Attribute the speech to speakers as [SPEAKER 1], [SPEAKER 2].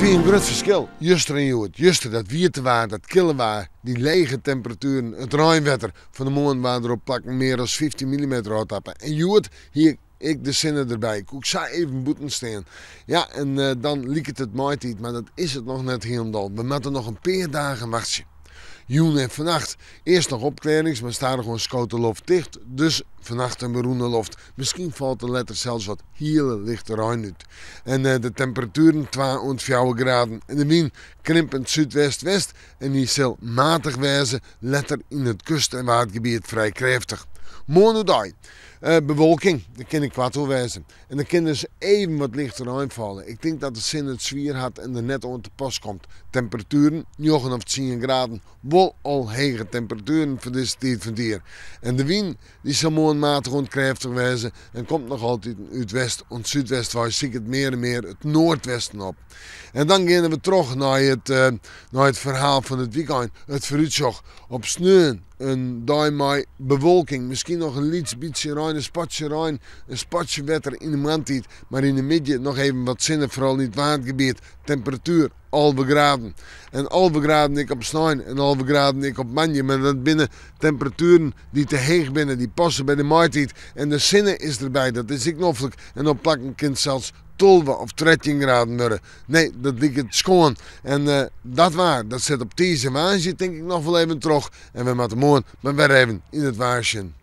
[SPEAKER 1] wie in grut ferskil, juster en hjoed. Juster dat wiete waar, dat kille waar, dy lege temperatueren, it reinwetter. Fan 'e moarn waard der op plakken mear as 15 millimeter ôftappe. En hjoed hie ik de sinne derby. Koe ik sa even bûten stean. Ja, en dan liket it maitiid, mar dat is it noch net hielendal. We moatte noch in pear dagen wachtsje. Jûn en fannacht earst noch opklearrings, mar stadichoan skoot de loft ticht. Dus fannacht in berûne loft. Miskien falt der letter sels wat hiele lichte rein út. En de temperatueren twa oant fjouwer graden. En de wyn krimpend súdwest-west en dy sil matich wêze, letter yn it kust en waadgebiet frij krêftich. Moarn oerdei bewolking, der kin ek koart oer wêze. En der kin dus even wat lichte rein falle. Ik tink dat de sinne it swier hat en der net oan te pas komt. Temperatueren njoggen of tsien graden, wol al hege temperatueren foar dizze tiid fan it jier. En de wyn dy sil moarn matich oant krêftich wêze en komt noch altiten út west oant súdwest wei siket mear en mear it noardwesten op. En dan geane we troch nei it, nei it ferhaal fan it wykein, it foarútsjoch. Op sneon in dei mei bewolking, miskien noch in lyts bytsje rein, in spatsje rein, in spatsje wetter yn de moarntiid, mar yn de middei noch even wat sinne, foaral yn it Waadgebiet. Temperatuer 11 graden. En 11 graden ek op snein en 11 graden ek op moandei, mar dat binne temperatueren dy't te heech binne, dy passe by de maitiid. En de sinne is derby, dat is ek noflik. En op plakken kin it sels 12 of 13 graden wurde. Nee, dat liket skoan. En dat waar, dat set op tiisdei en woansdei tink ik noch wol even troch. En we moatte moarn mar wer even yn it waar sjen.